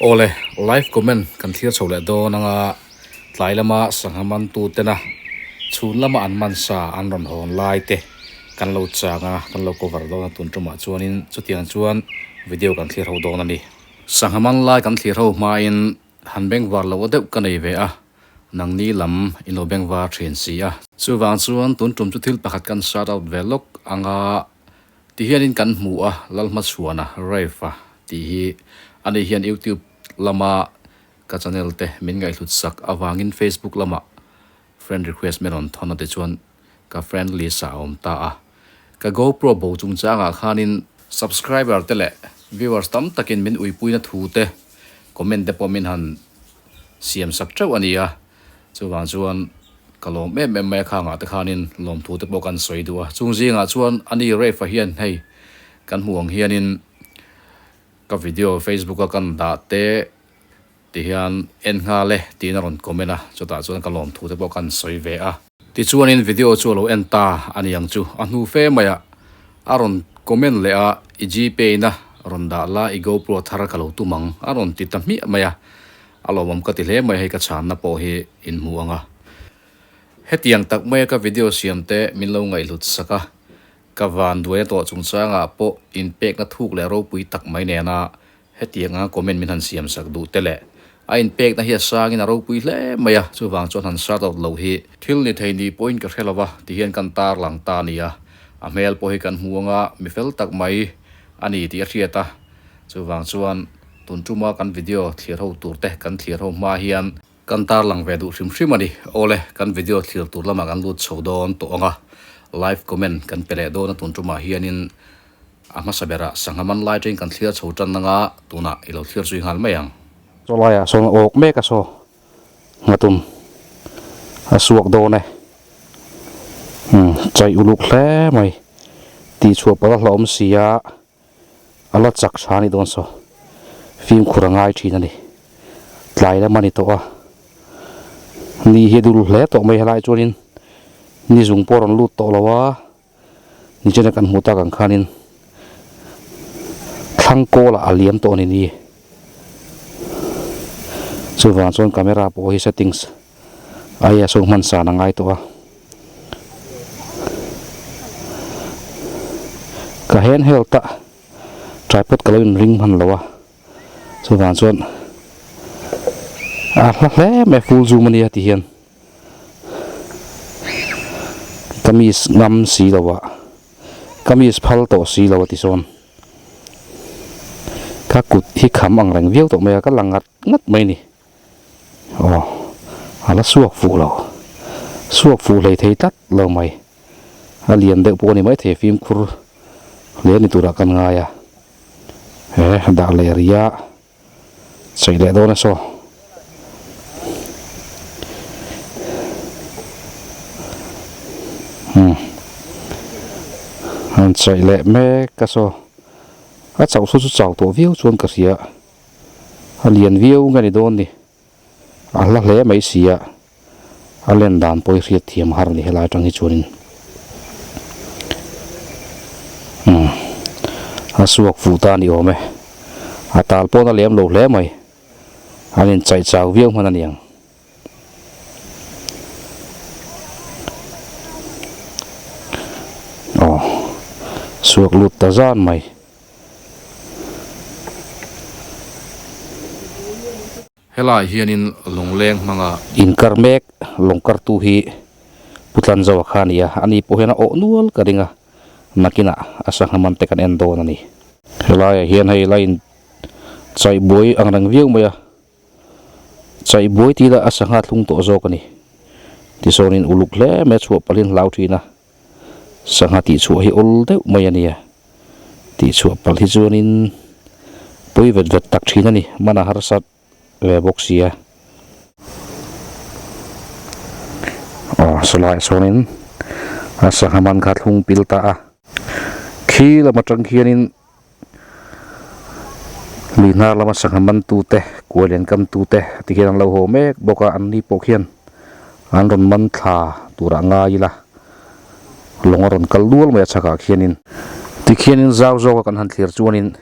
Awle, live comment kan thlir chho leh dawn anga tlai lama sangha mantu tena chhun lama an man sa an rawn hawn lai te kan lo chang a, kan lo cover dawn a tun tumah chuanin chutiang chuan video kan thlir ho dawn a ni. Sangha man lai kan thlir ho hmain han bengvar loh deuh ka nei ve a, nangni lam in lo bengvar thin si a. Chuvang chuan tun tum chu thil pakhat kan shout out ve lawk anga Ti hianin kan hmu a, Lalhmachhuana Rave-a tih hi ani hian YouTube lama ka channel te min ngaihhlut sak avangin Facebook lamah friend request min rawn thawn a tichuan ka friend list ah a awm ta a. Ka GoPro bo chungchangah khanin subscriber te leh viewers tam takin min uipuina thu te comment te pawh min han siam sak teuh a ni a. Chuvang chuan ka lawm em em mai a khangah te khanin lawmthu te pawh kan sawi duh a. Chung zingah chuan ani Rafe-a hian hei kan hmuh ang hianin ka video Facebook a kan dah te ti hian en nghal e tiin a rawn comment a, chutah chuan ka lawmthu te pawh kan sawi ve a. Tichuanin video chu a lo en ta a ni ang chu. A hnu fe maiah a rawn comment leh a, I Gpay na rawn dah la, i GoPro thar ka lo tum ang a rawn ti ta hmiah mai a. A lawmawm ka ti hle mai hei ka chhanna pawh hi in hmu ang a. Hetiang tak maia ka video siam te min lo ngaihhlut sak a, ka van duaina tawh chungchangah pawh inpekna thuk leh ropui tak mai nena Hetiang anga comment min han siam sak duh te leh a inpekna hi a sangin a ropui hle mai a, chuvang chuan han shout out loh hi thil ni thei ni pawhin ka hre lo va ti hian kan tarlang ta a ni a, a hmel pawh hi kan hmu anga mi fel tak mai a ni tih a hriat a, chuvang chuan tun tuma kan video thlir ho tur te kan thlir ho hma hian kan tarlang ve duh hrim hrim a ni. Awle, kan video thlir tur lamah kan lut chho dawn tawh ang a, live comment kan pe leh dawn a tun tumah hianin A hmasa berah sangha man lai ṭain kan thlir chho ṭan anga tunah i lo thlir zui nghal mai ang. Chaw laiah sawn a awk mek a saw nghatum a suak dawn e. Umm chaih uluk hle mai tih chhuah pawh a hlauhawm si a, a la chak tha a nih dawn saw fimkhur a ngai thin a ni. Tlai lam a ni tawh a, ni hi a dul hle tawh mai helai chuanin ni zung pawh a rawn lut tawh lo a. Nichina kan hmuh tak ang khanin thlang kawlah a liam tawh a ni ni. Chuvang chuan camera pawh hi settings aia saw hman san a ngai tawh a. Ka handheld a tripod ka lo inring hman lo a, chuvang chuan a hla hle mai a full zoom a nia ti hian. Kamis ngam si lo a, kamis phal tawh si lo a ti sawn. Ka kut hi kham ang reng viau tawh mai a, ka la ngat ngat mai ni. Aw, a la suak fuh lo, suak fuh hlei thei tlat lo mai. A lian deuh pawh a ni maithei fimkhur hle ni turah kan ngai a, he dah leh rih a. Sawi leh dawn a saw. Hmm. An sawi leh mek a saw. A chauh saw chu chau tawh viau chuan ka hria. A lian viau nge ni dawn ni. A hla hle mai si a. A len dan pawh hi hriat thiam har a ni helai atang hi chuanin umm a suak fuh ta a ni awm e a tal pawn a lem lo hle mai an inchaih chau viau hman a ni ang. Aw suak lut ta zan mai. Helaiah hianin lawngleng hmanga. Inkar mek lawngkartu hi Pu Tlanzoa kha a ni a, ani pawh hian a awh nual ka ring a, nakinah a sangha man te kan en dawn a ni. Helaiah hian hei la in chaih buai ang reng viau mai a, chaih buai tih lah a sangha thlung tawh zawk a ni. Tisawnin uluk hle mai a chhuah palhin hlau thin a, sangha tihchhuah hi awl deuh mai a nia. Tihchhuah palh hi chuanin pui vet vet tak thin a ni, man a harsat ve bawk sia. Aw sawlaiah sawn a sangha man kha thlung pil ta a, khi lam atang khianin lui hnar lama sangha man tu te kuai lian kam tu te ti hian an lo haw mek bawk a, an ni pawh khian an rawn man thla turah ngai ila. Lawng a rawn kal dual mai a chhakah khianin. Tikhianin zau zawka kan han thlir chuanin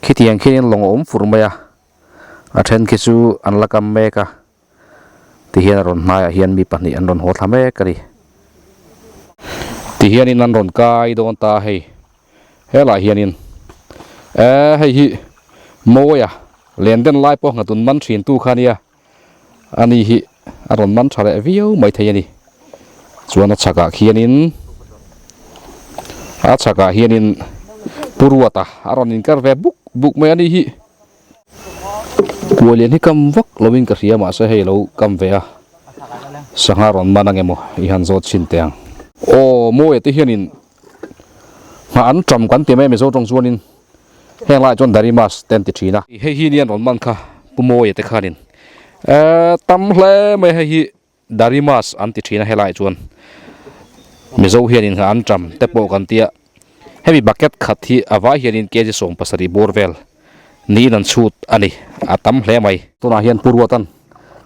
khitiang khianin lawng a awm fur mai a. A then khi chu an la kam mek a tihian a rawn hnaiah hian mi pahnih an rawn haw thla mek a ni. Tihianin an rawn kai dawn ta hei helaiah hianin eh hei hi mawia len den lai pawh nghatun man thin tu kha a nia. Ani hi a rawn man tha leh viau mai thei a ni. Chuan a chhakah khianin a chhakah hianin Pu Ruata a rawn inkar ve buk buk mai a ni hi. Kualian hi kam vak lovin ka hria mahse hei lo kam ve a, sangha rawn man ang emaw i han zawt chhin teh ang. Aw Mawia te hianin nghah an ṭam kan ti mai a Mizo ṭawng chuanin. Heng laiah chuan Darimas te an ti thin a. Hei hi nia rawn man kha Pu Mawia te khanin eh tam hle mai hei hi Darimas an ti thin a helaiah chuan Mizo hianin an ṭam te pawh kan tia hemi bucket khat hi a vai hianin kg 70 bawr vel niin an chhut a ni a tam hle mai. Tunah hian Pu Ruatan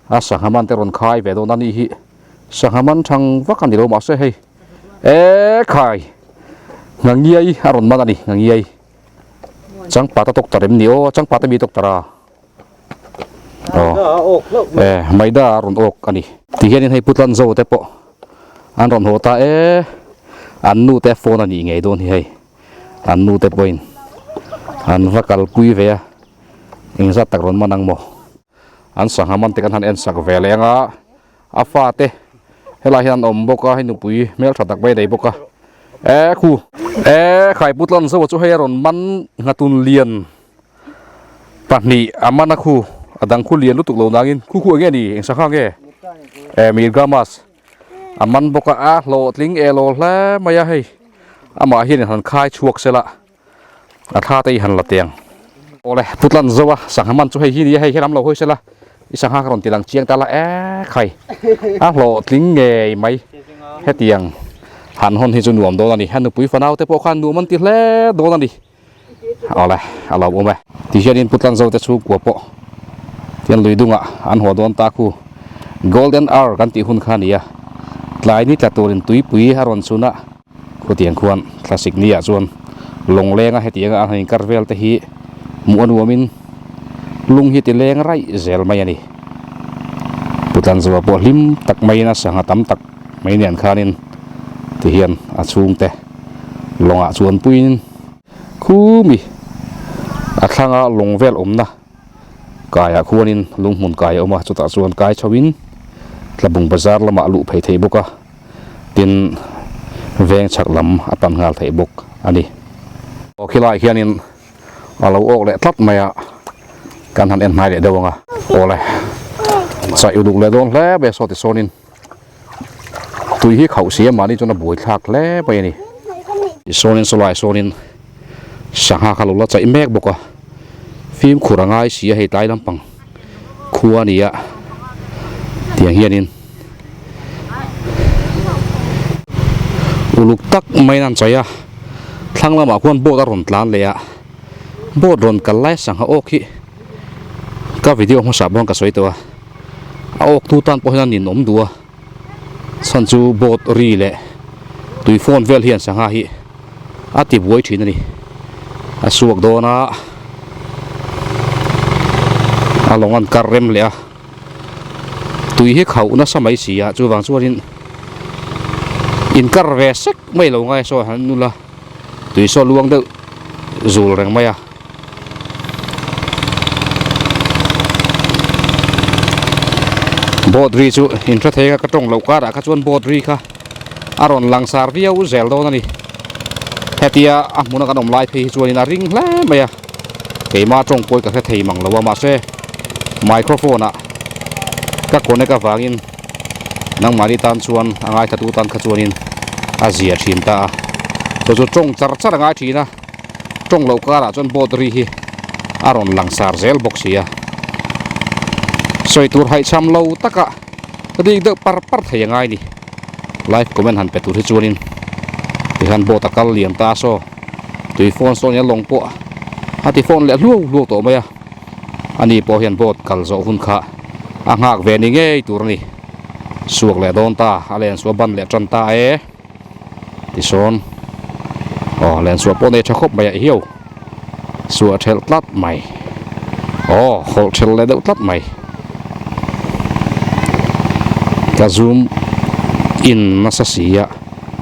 a sangha man te rawn khai ve dawn a ni hi sangha man thang vak a ni lo mahse hei E khai Ngangiai a rawn man a ni Ngangiai Changpata doctor em ni aw Changpata mi doctor a aw e Maida a rawn awk a ni ti hianin hei Putlan zo te pawh an rawn haw ta e an nu te phone a nih ngei dawn hi hei an nu te pawhin an va kalpui ve a engzat tak rawn man ang maw an sangha man te kan han en sak ve leh anga. A fate helai hian an awm bawk a hei nupui hmeltha tak mai a nei bawk a eh khu eh khaiput lan zo chu hei a rawn man nghatun lian pahnih a man a khu a dang khu lian lutuk lo nangin khu khu eng nge ni eng sangha nge eh mirgamas a man bawk a a hlawhtling elo hle mai a hei amah hian in han khai chhuak se la. A thla te i han la teng. Awle putlan zo a sangha man chu hei hi nia hei helam lo hawi sela i sangha ka rawn ti lang chiang ta la ek hai a hlawhtling ngei mai hetiang han hawn hi chu nuam dawn a ni a nupui fanau te pawh khan nuam an ti hle dawn a ni awle a lo awm e. Ti hianin putlan zo te chhungkua pawh tian lui dungah an haw dawn ta khu golden hour kan tih hun kha a ni a tlai ni tla turin tuipui a rawn chhun a. Khutiang khuan thlasik ni ah chuan lawng lenga hetianga an han inkar vel te hi hmuh a nuamin lung hi ti leng raih zel mai a ni. Putlanzua pawh hlim tak maiin a sangha tam tak mai nen khanin ti hian a chhungte lawngah chuan puiin khumi a thlanga lawng vel awmna kaiah khuanin lung hmun kai a awm a chutah chuan kai chhoin Tlabung bazar lamah a luh phei thei bawk a. Tin, veng chhak lam a pan nghal theih bawk a ni. Aw khilaiah hianin a lo awk leh tlat mai a, kan han en hnai leh deuh ang a. Awle, chaih uluk leh dawn hle mai a saw ti sawnin tui hi khauh si a mahni chuan a buai thlak hle mai a ni. Tisawnin sawlai sawnin sangha kha lo la chaih mek bawk a, fimkhur a ngai si a hei tlai lampang khua a ni a tiang hianin. Uluk tak maiin an chaih a, thlang lamah khuan boat a rawn tlan leh a, boat rawn kal lai sangha awk hi ka video hmasa pawh ka sawi tawh a, a awk tu tan pawh hian a ninawm duh a, chhan chu boat ri leh tui fawn vel hian sangha hi a ti buai thin a ni, a suak dawn a, a lawng an kar rem leh a. Tui hi khauh nasa mai si a chuvang chuanin inkar ve sek mai lo ngai saw han nula tui saw luang deuh zul reng mai a. Boat ri chu in hre thei a ka tawng loh karah kha chuan boat ri kha a rawn langsar viau zel dawn a ni. Hetia a hmuna kan awm lai phei hi chuanin a ring hle mai a, keima tawng pawh hi ka hre thei mang lo a mahse microphone ah ka connect avangin nangmahni tan chuan a ngaithla tan kha chuanin a zia thin ta a, chu chu tawng char char a ngai thin a, tawng loh karah chuan boat ri hi a rawn langsar zel bawk si a, sawi tur haihchham lo taka. Ka dik deuh par par thei a ngai ni. Live comment han pe tur hi chuanin tikhan boat a kal liam ta a saw tui phone sawn hian lawng pawh a ti phone leh hluau hluau tawh mai a. Ani pawh hian boat kal zawh hun kha a nghak ve ni ngei tur a ni. Suak leh dawn ta a len suah ban leh tan ta e. Tisawn aw len suah pawh nei tha khawp mai a hiau suah thelh tlat mai. Aw hawlh ṭhel leh deuh tlat mai. Ka zoom in nasa si a,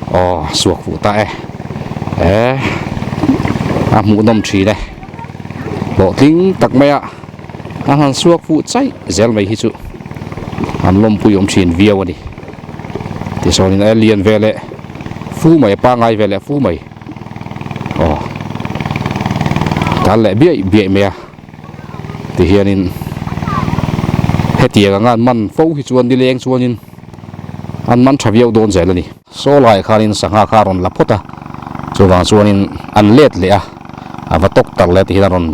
aw suak fuh ta e. E a hmuhnawm thin e. Hlawhtling tak mai a, a han suak fuh chaih zel mai hi chu an lawmpui awm thin viau a ni. Tichuanin a lian ve leh fu mai a pangai ve leh fu mai. Aw tal leh biaih biaih mai a tihianin hetiang anga an man fo hi chuan nileng chuanin an man tha viau dawn zel a ni. Saw laiah khanin sangha kha a rawn la phawt a, chuvang chuanin an let leh a, a va tawk tar leh tihian a rawn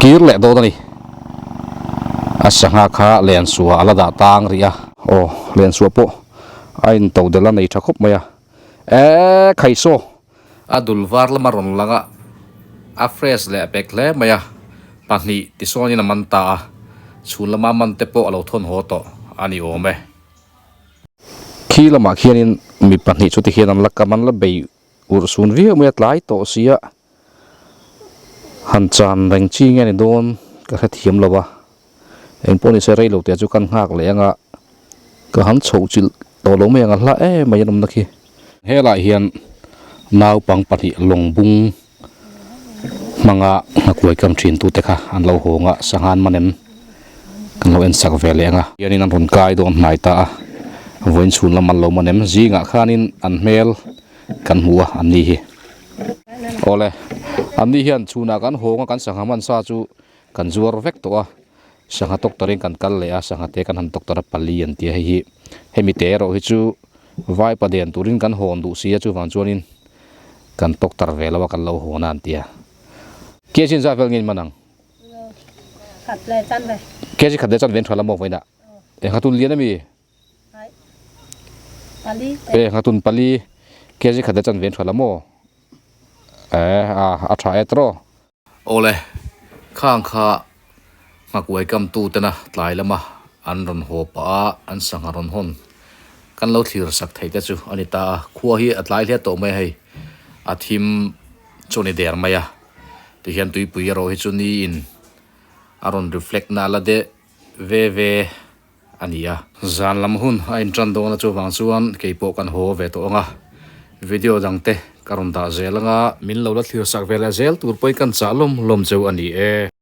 kir leh dawn a ni. A sangha kha lensuah a la dah tang rih a. Aw lensuah pawh a intodelh a nei tha khawp mai a. Eee Khaisaw! A dul var lama rawn lang a, a fresh leh pek hle mai a, pahnih tisawnin a man ta a, chhun lama man te pawh a lo thawn haw tawh a ni awm e. Khi lamah khianin mi pahnih chu tikhian an la kam an la bei urh sun viau mai a, tlai tawh sia han chan reng chi nge ni dawn ka hrethiam lo a. Engpawh nise rei lo teh chu kan nghak leh anga ka han chhoh chilh tawh lo mai ang a hla em mai an awmna khi. Helaiah hian naupang pahnih lawng bung hmanga nghakuai kam thin tute kha an lo hawng a, sangha an man em kan lo en sak ve leh anga. Hianin an rawn kai dawn hnai ta a, vawiin chhun lam an lo man em zingah khanin an hmel kan hmu a an ni hi. Awle, an ni hian chhunah kan hawng a kan sangha man sa chu Kan zuar vek tawh a, sangha doctor in kan kal leh a, sangha te kan han doctor a pali an ti a hei hi hemi te erawh hi chu vai pa den turin kan hawn duh si a chuvang chuanin kan doctor ve lo a kan lo hawn a an ti a. Kg in zat vel nge in man ang? Kg khat leh chan ve an tha la maw vawiinah? Engha tun lian ami? Engha tun pali kg khat leh chan ve an tha la maw? Eh a tha e tawh. Awle, khang kha nghakuai kam tu tena tlai lama an rawn haw pah a, an sangha rawn hawn kan lo thlir sak theih te chu a ni ta a, khua hi a tlai hle tawh mai a hei, a thim chu a ni der mai a, tihian tuipui erawh hi chu niin a rawn reflect na la deh ve ve a ni a. Zan lam hun a intan dawn a chuvang chuan kei pawh kan haw ve tawh ang a, video dang te ka rawn dah zel ang a. Min lo la thlir sak ve leh zel tur pawhin kan chah lawm lawm cheu a ni e.